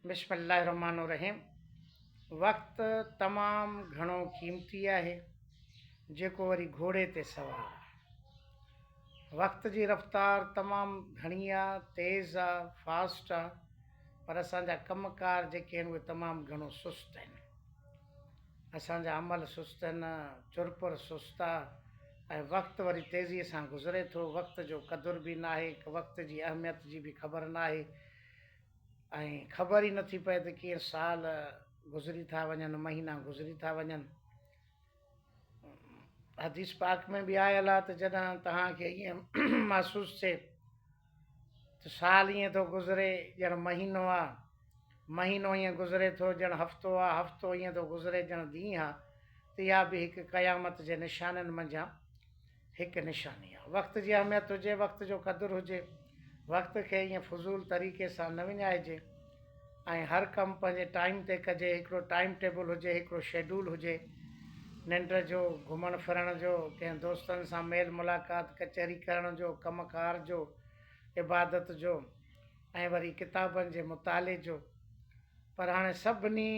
بسم الله الرحمٰن الرحيم وقت تمام گهڻو قيمتي آهي جيڪو وري گهوڙي تي سوار آهي وقت جي رفتار تمام گهڻي آ تيز آ فاسٽ آ پر اسان جا ڪم ڪار جيڪي آهن اهي تمام گهڻو سست آهن اسان جا عمل سست آهن چرپر سست آ ۽ وقت وري تيزي سان گذري ٿو وقت جو قدر به ناهي وقت جي اهميت جي به خبر ناهي ۽ خبر ئي نٿي پئي ته ڪيئن سال گذري ٿا وڃن، مهينا گذري ٿا وڃن. حديث پاڪ ۾ به آيل آهي ته جڏهن توهان کي ائين محسوس ٿئي ته سال ائين ٿو گذري ڄڻ مهينو آ، مهينو ائين گذري ٿو ڄڻ هفتو آ، هفتو ائين ٿو گذري ڄڻ ڏينهن آ ته اها به هڪ قيامت جي نشانين منجهان هڪ نشاني آهي. وقت جي اهميت هجي، وقت جو قدر هجي، وقت کي ائين فضول طريقي سان نه وڃائجي ۽ هر ڪم پنهنجي ٽائيم تي ڪجي، هڪڙو ٽائيم ٽيبل هجي، هڪڙو شيڊول هجي، ننڊ جو، گهمڻ ڦرڻ جو، ڪنهن دوستن سان ميل ملاقات ڪچهري ڪرڻ جو، ڪم ڪار جو، عبادت جو ۽ وري ڪتابن جي مطالعي جو. پر هاڻي سڀني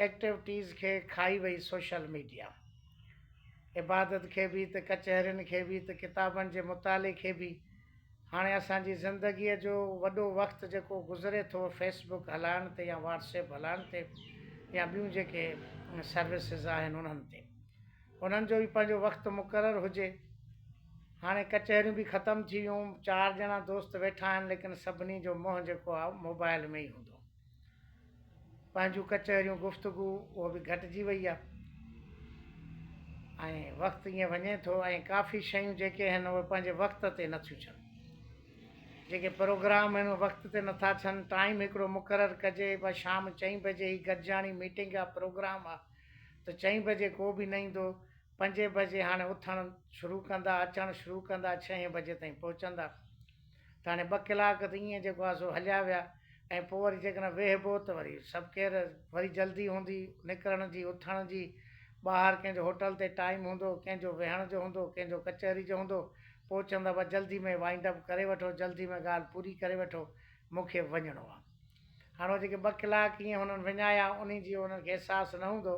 ايڪٽيوٽيز کي کائي وئي سوشل ميڊيا. عبادت کي به ته ڪچهرين کي به ته ڪتابن جي مطالعي کي به. هاڻي اسان جي زندگيء جو وڏو وقت جيڪو گذري ٿو فيس بڪ هلائڻ تي يا واٽس ايپ هلائڻ تي يا ٻيون جيڪي سروسز آهن انهن تي. انهن جو به پنهنجو وقت مقرر هجي. هاڻي ڪچهريون به ختم ٿي ويون، چار ڄڻا دوست ويٺا آهن ليڪن سڀني جو منهن جيڪو آهي موبائل ۾ ئي هوندو. پنهنجون ڪچهريون گفتگو اهو به گهٽجي وئي آهي ۽ وقت ائين وڃي ٿو ۽ ڪافي شيون جيڪي آهن اهي پنهنجي وقت تي نٿيون ڇن جيڪي پروگرام آهن اهي وقت تي نٿا ڇن ٽائيم هڪڙو مقرر ڪجي بس شام چئين بجي هي گڏجاڻي ميٽنگ آهي پروگرام آهي ته چئين بجي ڪو به نه ايندو پنجين بجي هاڻي اٿڻ شروع ڪندا، اچڻ شروع ڪندا، ڇهين بجي تائين پهچندا ته هاڻي ٻه ڪلاڪ ته ائين جيڪو آهي سو هليا ويا ۽ پوء وري جيڪڏهن ويهبو ته وري سڀ ڪير وري جلدي هوندي نڪرڻ جي، اٿڻ جي، ٻاهر ڪنهن جو هوٽل تي ٽائيم هوندو، ڪنهن جو ويهڻ جو هوندو، ڪنهن جو ڪچهري جو هوندو، پوء چوندا بس جلدي ۾ وائنڊ اپ ڪري وٺو، جلدي ۾ ڳالهه پوري ڪري وٺو، مون کي وڃڻو آهي. هاڻ اهي جيڪي ٻه ڪلاڪ ائين هنن وڃايا انهي جي انهن کي احساس نه هوندو.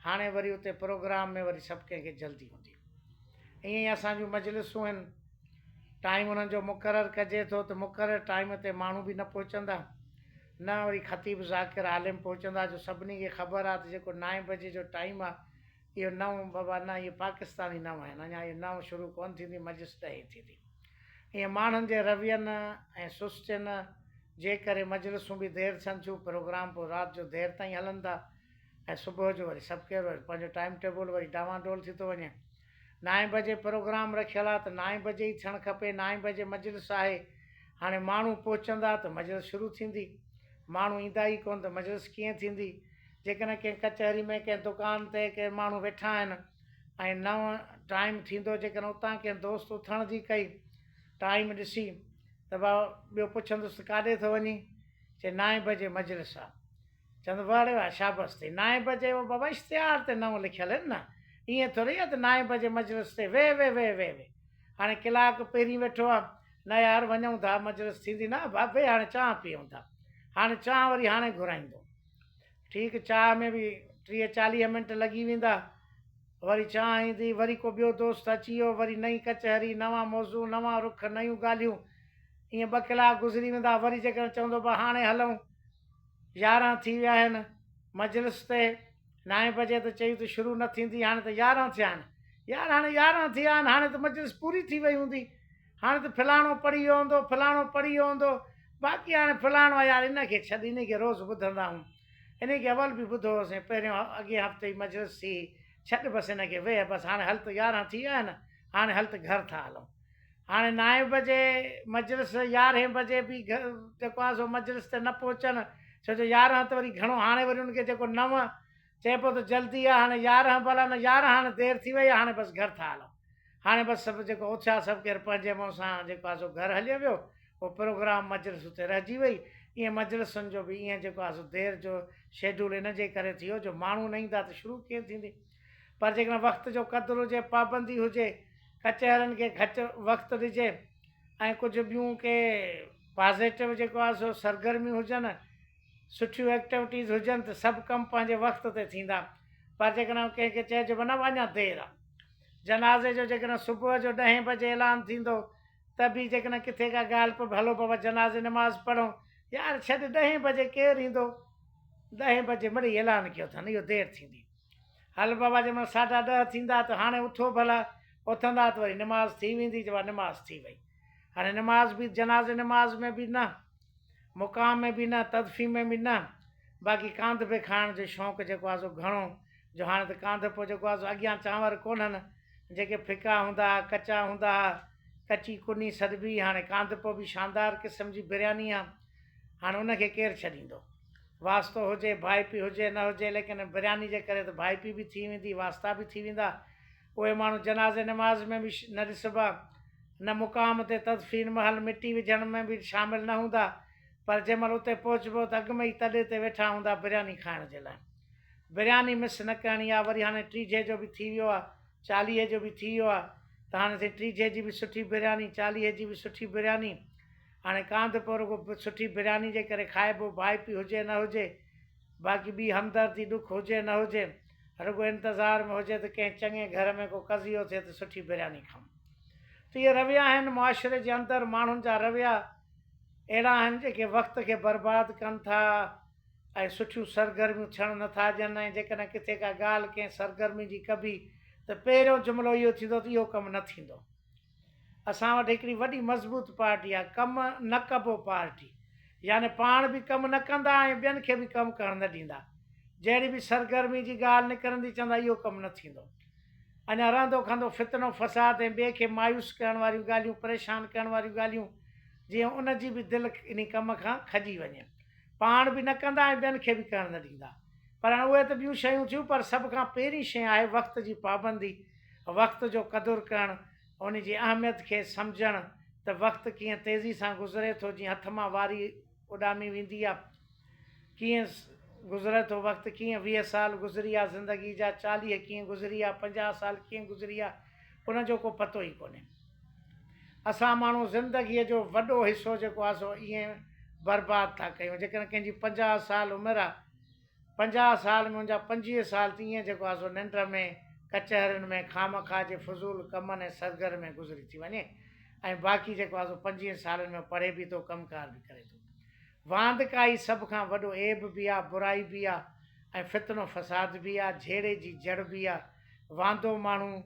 هاڻي وري اتي پروگرام ۾ وري سڀ ڪنهن کي جلدي هوندي. ائين ئي اسان جون مجلسون هن. ٽائيم انهن جو مقرر ڪجي ٿو ته مقرر ٽائيم تي ماڻهو به نه پهچندا. نه وري خطيب ذاڪر عالم پهچندا جو سڀني کي خبر آ ته جيڪو نائين بجي جو ٽائيم آ اهو نئون بابا نه اهي پاڪستاني نئون آهن اڃا اهو نئون شروع ڪونه ٿيندي مجلس ڏهين ٿيندي. ائين ماڻهن جي روين ۽ سستين جي ڪري مجلسون به دير ٿين ٿيون، پروگرام پوء رات جو دير تائين هلن ٿا ۽ صبح جو وري سڀ ڪير وري پنهنجو ٽائيم ٽيبل وري ڊانوان ڊول ٿي ٿو وڃي. نائين بجي پروگرام رکيل آ ته نائين بجي ئي ٿيڻ کپي، نائين بجي مجلس آهي، هاڻي ماڻهو پهچندا ته مجلس شروع ٿيندي، ماڻهو ايندا ئي ڪونه ته مجلس ڪيئن ٿيندي؟ جيڪڏهن ڪنهن ڪچهري ۾ ڪنهن دڪان تي ڪي ماڻهو ويٺا آهن ۽ نو ٽائيم ٿيندو جيڪڏهن اتان ڪنهن دوست اٿڻ جي ڪئي ٽائيم ڏسي ته ڀاء ٻيو پڇندس ته ڪاڏي ٿو وڃين؟ چي نائين بجي مجلس آ. چوندو واهه ڙي واهه شابس ٿئي نائين بجي او بابا اشتهار تي نو لکيل آهن نه ائين ٿوري آ ته نائين بجي مجلس تي ويهه ويهه ويهه ويهه ويهه هاڻي ڪلاڪ پهرين ويٺو آ نه يار وڃون ٿا مجلس ٿيندي نه ڀاء ويهه هاڻي چانهه پيئون ٿا هاڻي چانهه وري هاڻي گهرائيندو. ٺيڪ چاء ۾ به ٽيهه چاليهه منٽ لڳي ويندا. وري چانهه ايندي، وري ڪو ٻيو دوست اچي ويو، وري نئين ڪچهري، نوان موضوع، نوان رخ، نيون ڳالهيون. ائين ٻه ڪلاڪ گذري ويندا. وري جيڪڏهن چوندو به هاڻي هلون، 11 ٿي ويا آهن، مجلس تي نائين بجي ته چئي ته شروع نه ٿيندي، هاڻي ته 11 ٿيا آهن. يار هاڻي 11 ٿيا آهن، هاڻي ته مجلس پوري ٿي وئي هوندي. هاڻي ته فلاڻو پڙهي ويو هوندو، فلاڻو پڙهي ويو هوندو، باقي هاڻي فلاڻو آهي يار ان کي ڇڏ، انهي کي روز ٻڌندا آهيون، انهي کي اول به ٻڌو هوسين، پهريون اڳئين هفتي ئي مجلس ٿي هئي، ڇڏ بس ان کي ويهه بس هاڻي هل ته 11 ٿي ويا آهن، هاڻي هل ته گهر ٿا هلون. هاڻي نائين بجي مجلس يارهين بجي به جيڪو آهي سو مجلس تي نه پهچن، ڇو جو 11 ته وري گهڻو هاڻي وري ان کي جيڪو نو چئي پيو ته جلدي آ هاڻي 11 ڀلا نه 11 هاڻي دير ٿي وئي آ هاڻي بس گهر ٿا هلون. هاڻي بس سڀ جيڪو اٿيا سڀ ڪير پنهنجي منهن سان جيڪو آ سو گهر هليو ويو. پوء پروگرام مجلس اتي رهجي وئي. ائين مجلسن جو به ائين جيڪو آ سو دير جو شيڊول ان جي ڪري ٿي ويو جو ماڻهو نه ايندا ته شروع ڪيئن ٿيندي. پر جيڪڏهن وقت جو قدر هجي، پابندي هجي، ڪچهرين کي گهٽ وقت ڏجي ۽ ڪجهه ٻيون ڪي پازيٽو جيڪو آ سو سرگرميون هجن. سٺيون ايڪٽوٽيز هجن ته سڀ ڪم پنهنجي وقت تي ٿيندا پر جيڪڏهن ڪنهن کي چئجي به نه اڃا دير آ. جنازي جو جيڪڏهن صبح جو ڏهين بجي اعلان ٿيندو ته به جيڪڏهن ڪٿي ڪا ڳالهه پئي هلو بابا جنازي نماز پڙهون يار ڇڏ ڏهين بجي ڪير ايندو ڏهين بجي مڙئي اعلان ڪيو اٿن اهو دير ٿيندي هل بابا جنهن مهل ساڍا ڏهه ٿيندا ته هاڻي اٿو ڀلا اٿندا ته وري نماز ٿي ويندي چئبو آ نماز ٿي وئي هاڻي نماز به جنازي نماز ۾ به نه مقام ۾ به نه، تدفين ۾ به نه، باقي ڪانڌ پي کائڻ جو شوق جيڪو آهي سو گهڻو، جو هاڻي ته ڪانڌ پو جيڪو آهي سو اڳيان چانور ڪونهن، جيڪي ڦڪا هوندا ها، ڪچا هوندا ها، ڪچي ڪني سڏبي، هاڻي ڪانڌ پو به شاندار قسم جي برياني آ، هاڻي ان کي ڪير ڇڏيندو. واسطو هجي، ڀائپي هجي نه هجي، ليڪن برياني جي ڪري ته ڀائپي به ٿي ويندي، واسطا به ٿي ويندا. اهي ماڻهو جنازي نماز ۾ به نه ڏسبا، نه مقام تي تدفين مهل مٽي وجهڻ ۾ به شامل نه هوندا، پر جنهن مهل اتي پهچبو ته اڳ ۾ ئي تڏي تي ويٺا هوندا برياني کائڻ جي لاء. برياني مس نه ڪرڻي آ، وري هاڻي ٽيجهي جو به ٿي ويو آ، چاليهي جو به ٿي ويو آ ته هاڻي سائين ٽيجهي جي به سٺي برياني، چاليهي جي به سٺي برياني. هاڻي ڪانڌ پوء رڳو سٺي برياني جي ڪري کائبو، ڀائپي هجي نه هجي، باقي ٻي همدردي ڏک هجي نه هجي، رڳو انتظار ۾ هجي ته ڪنهن چڱي گهر ۾ ڪو قضيو ٿئي ته سٺي برياني کائون. ته اهي رويا آهن معاشري جي اندر ماڻهن جا رويا اهڙا آهن جيڪي وقت کي برباد ڪن ٿا ۽ سٺيون سرگرميون ٿيڻ نه ٿا ڏين ۽ جيڪڏهن ڪٿي ڪا ڳالهه ڪنهن سرگرمي جي ڪبي ته پهريون جملو اهو ٿيندو ته اهو ڪم نه ٿيندو. اسان وٽ هڪڙي وڏي مضبوط پارٽي آهي ڪم نه ڪبو پارٽي يعني پاڻ به ڪم نه ڪندا ۽ ٻين کي به ڪم ڪرڻ نه ڏيندا. جهڙي به سرگرمي جي ڳالهه نڪرندي چوندا اهو ڪم نه ٿيندو. اڃا رهندو کهندو فتنو فساد ۽ ٻئي کي مايوس ڪرڻ واريون ڳالهيون پريشان ڪرڻ واريون ڳالهيون جيئن ان جي به دل انهي ڪم کان کڄي وڃي. پاڻ به نه ڪندا ۽ ٻين کي به ڪرڻ نه ڏيندا. پر هاڻي اهي ته ٻيون شيون ٿيون پر سڀ کان پهرين شيء آهي وقت جي پابندي، وقت جو قدر ڪرڻ، ان جي اهميت کي سمجهڻ ته وقت ڪيئن تيزي سان گذري ٿو جيئن هٿ مان واري اڏامي ويندي آ. ڪيئن گذري ٿو وقت، ڪيئن 20 سال گذري ويا زندگي جا، 40 ڪيئن گذري ويا، 50 سال ڪيئن گذري ويا، ان جو ڪو پتو ئي ڪونهي. اسان ماڻهو زندگيء جو وڏو حصو جيڪو آهي سو ائين برباد ٿا ڪيون. جيڪڏهن ڪنهن جي 50 سال عمر آهي، 50 سال ۾ ان جا 25 سال ته ائين جيڪو آهي سو ننڊ ۾، ڪچهرين ۾، خامخواه جي فضول ڪمن ۽ سرگرمين ۾ گذري ٿي وڃي ۽ باقي جيڪو آهي سو 25 سالن ۾ پڙهي به ٿو، ڪم ڪار به ڪري ٿو. واندڪائي سڀ کان وڏو عيب به آ، برائي به آ ۽ فتنو فساد به آ، جهيڙي جي جڙ به آ. واندو ماڻهو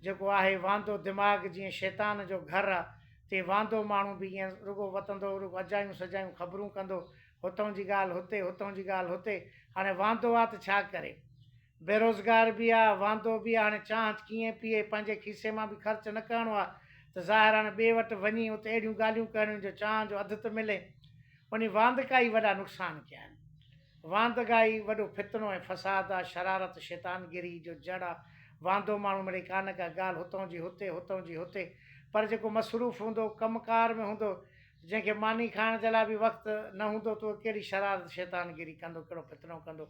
جيڪو آهي، واندو دماغ جيئن شيطان جو گهر آ، تيئن واندو ماڻهو به ائين رڳو وتندو، رڳو اجايون سجايون خبرون ڪندو، هتئون جي ڳالهه هتي، هتئون جي ڳالهه هتي. هاڻي واندو آ ته ڇا ڪري؟ بيروزگار به آ، واندو به آ، هاڻي چانهه ڪيئن پيئي، پنهنجي کيسي مان به خرچ نه ڪرڻو آ ته ظاهر هاڻي ٻئي وٽ وڃي اتي اهڙيون ڳالهيون ڪرڻيون جو چانهه جو اڌ ته ملي. انهي واندڪائي وڏا نقصان ڪيا آهن. واندگائي وڏو فتنو ۽ فساد آ، شرارت شيطانگري جو جڙ آ. واندو ماڻهو مڙئي ڪا نه ڪا ڳالهه هتئون جي هتي، هتئون جي هتي. پر جيڪو مصروف هوندو، ڪم ڪار ۾ هوندو، جنهن کي ماني کائڻ جي لاء به وقت نه هوندو ته اهو ڪهڙي شرارت شيطانگري ڪندو، ڪهڙو فتنو ڪندو.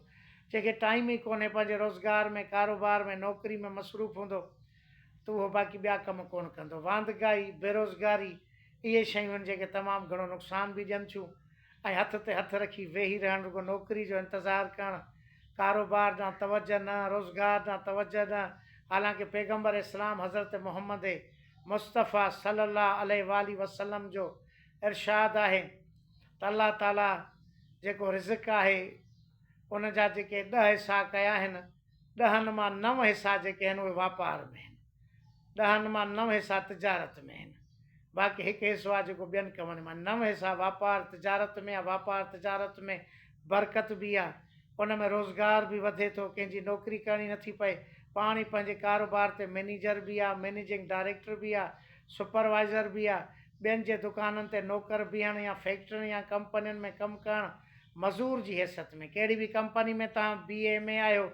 جنهن کي ٽائيم ئي ڪونهي پنهنجي روزگار ۾ ڪاروبار ۾ نوڪري ۾ مصروف هوندو ته اهو باقي ٻيا ڪم ڪونه ڪندو. واندگائي، بيروزگاري اهي شيون آهن جيڪي تمام گهڻو نقصان به ڏين ٿيون ۽ هٿ تي هٿ رکي ويهي رهڻ رڳو نوڪري جو انتظار ڪرڻ، ڪاروبار ڏانهن توجه نه، روزگار ڏانهن توجه نه، حالانڪه پيغمبر اسلام حضرت محمد مصطفيٰ صلي الله عليه واٰله وسلم جو ارشاد آهي ته الله تعاليٰ جيڪو رزق آهي ان جا جيڪي ڏهه حصا ڪيا آهن، ڏهن مان نو حصا جيڪي آهن اهي واپار ۾ آهن. ڏهن مان نو حصا تجارت ۾ آهن. باقي هڪ حصو آهي جيڪو ٻين ڪمن ۾ آهي. نو حصا واپار تجارت ۾ آهي. واپار تجارت ۾ برڪت به آهي. ان ۾ روزگار به وڌي ٿو. ڪنهن جي نوڪري ڪرڻي نٿي پئي. پاڻ ئي پنهنجي ڪاروبار تي مئنيجر به آهي، مئنيجنگ ڊائريڪٽر به آهي، سپروائيزر به آهي. ٻين جي دڪانن تي نوڪر بيهڻ يا فيڪٽرين يا ڪمپنين ۾ ڪم ڪرڻ مزور جي حيثيت ۾ ڪهڙي به ڪمپني ۾ توهان بي اي ايم اي آهيو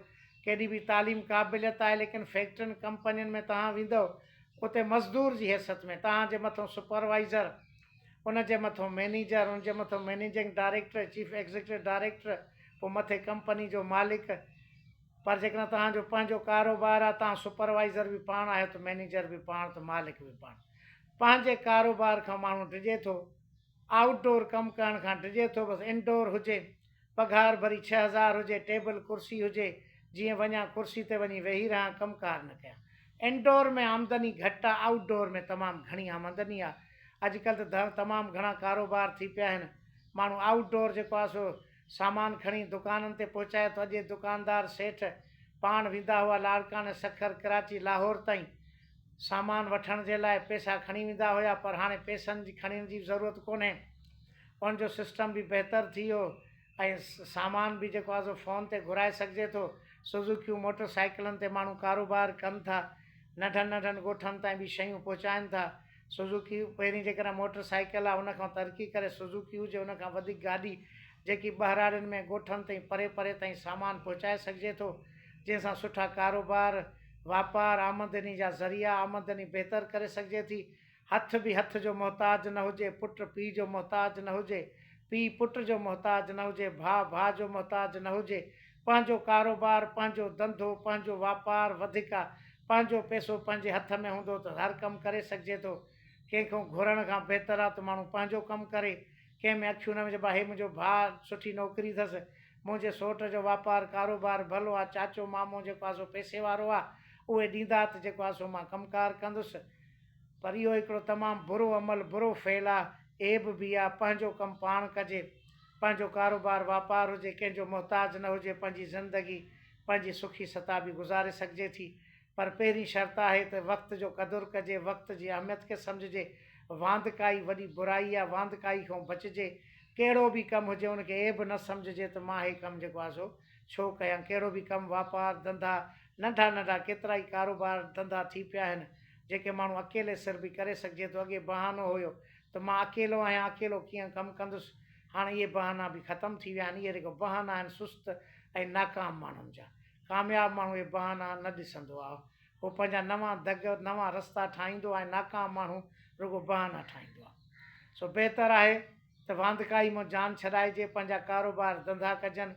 ڪيڏي به تعليم قابليت آهي ليڪن فيڪٽرين ڪمپنين ۾ توهان ويندؤ اتي مزدور جي حيثيت ۾ توهان جي مٿون سپروائيزر ان جي مٿون مئنيجر ان جي مٿون managing director chief executive director پوء مٿي ڪمپني جو مالڪ پر جيڪڏهن توهان جو پنهنجو ڪاروبار آهي توهان سپروائيزر به پاڻ آهيو ته مئنيجر به پاڻ ته مالڪ به پاڻ پنهنجي ڪاروبار کان ماڻهو ڊڄي ٿو آئوٽ ڊور ڪم ڪرڻ کان ڊڄي ٿو بس انڊور هجي پگهار ڀري 6000 هجي، ٽيبل ڪرسي هجي، جيئن وڃان ڪرسي تي وڃي ويهي رهان ڪم ڪار نه ڪيان. انڊور ۾ آمدني گهٽ آ، آئوٽ ڊور ۾ تمام گهڻي آمدني آ. اڄڪلهه ته تمام گهڻا ڪاروبار ٿي پيا آهن. ماڻهو آئوٽ ڊور جيڪو آ سو سامان کڻي دڪانن تي پهچائي ٿو. اڄ دڪاندار سيٺ پاڻ ويندا هئا لاڙڪاڻي، سکر، ڪراچي، لاهور تائين سامان وٺڻ جي لاء پئسا کڻي ويندا هيا پر هاڻي پئسن جي کڻڻ جي به ضرورت ڪونهي. ان جو سسٽم به بهتر ٿي ويو ۽ سامان به جيڪو آهي سو فون تي گهرائي سگهجي ٿو. سوزوڪيون موٽر سائيڪلن تي ماڻهو ڪاروبار ڪن ٿا. ننڍن ننڍن ڳوٺن تائين به شيون پهچائن ٿا. سوزوڪي پهرين جيڪڏهن موٽر سائيڪل آهي ان کان ترقي ڪري سوزوڪي هجي ان کان وڌيڪ گاڏي جيڪي ٻهراڙين ۾ ڳوٺن تائين پري پري تائين سامان پهچائي سگهجي ٿو جنهن سان سٺا ڪاروبار واپار آمدني جا ذريعا آمدني بهتر ڪري سگهجي ٿي. هٿ به هٿ جو محتاج نه هجي، پٽ پيء جو محتاج نه هجي، پيء پٽ جو محتاج نه هجي، ڀاء ڀاء جو محتاج نه هجي، پنهنجو ڪاروبار، پنهنجو ڌنڌو، پنهنجو واپار وڌيڪ آ، پنهنجو پئسو پنهنجي هٿ ۾ هوندو ته هر ڪم ڪري سگهجي ٿو، ڪنهن کان گهرڻ کان بهتر آ ته ماڻهو پنهنجو ڪم ڪري، ڪنهن ۾ اکيون نه وجهه ڀاء هي منهنجو ڀاء سٺي نوڪري اٿس، منهنجي سوٽ جو واپار ڪاروبار ڀلو آ، چاچو مامو جيڪو آ سو پئسي وارو آ، اهي ڏيندا ته جيڪو آ سو مان ڪم ڪار ڪندس. پر اهو هڪڙو تمام برو عمل، برو فعل آ، عيب به آ، پنهنجو ڪم پاڻ ڪجي، پنهنجو ڪاروبار واپار هجي، ڪنهن جو محتاج نه هجي، پنهنجي زندگي پنهنجي سکي ستابي گذاري سگهجي ٿي، پر پهرين شرط آهي ته وقت جو قدر ڪجي، وقت جي اهميت کي سمجهجي، واندڪائي وڏي برائي آ، واندڪائي کان بچجي، ڪهڙو به ڪم هجي ان کي عيب نه سمجهجي ته مان هي ڪم جيڪو آ سو ڇو ڪيان، ڪهڙو به ڪم واپار، ڌنڌا، ننڍا ننڍا ڪيترائي ڪاروبار ڌنڌا ٿي پيا آهن، جيڪي ماڻهو اڪيلي سر به ڪري سگهجي ٿو، اڳي بهانو هيو ته مان اڪيلو آهيان اڪيلو ڪيئن ڪم ڪندس، هاڻ اهي بهانا به ختم ٿي ويا آهن، اهي رڳو بهانا آهن سست ۽ ناڪام ماڻهن جا، ڪامياب ماڻهو اهي بهانا نه ڏسندو آهي، هو پنهنجا نوان دڳ، نوان رستا ٺاهيندو آهي ۽ ناڪام ماڻهو رڳو بهانا ٺاهيندو آهي. سو بهتر آهي ته واندڪائي مان جان ڇڏائجي، پنهنجا ڪاروبار ڌنڌا ڪجن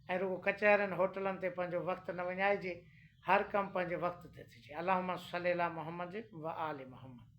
۽ رڳو ڪچهرين هوٽلن تي پنهنجو وقت نه وڃائجي، هر ڪم پنهنجي وقت تي ٿجي. اللهم صلي علي محمد وآل محمد.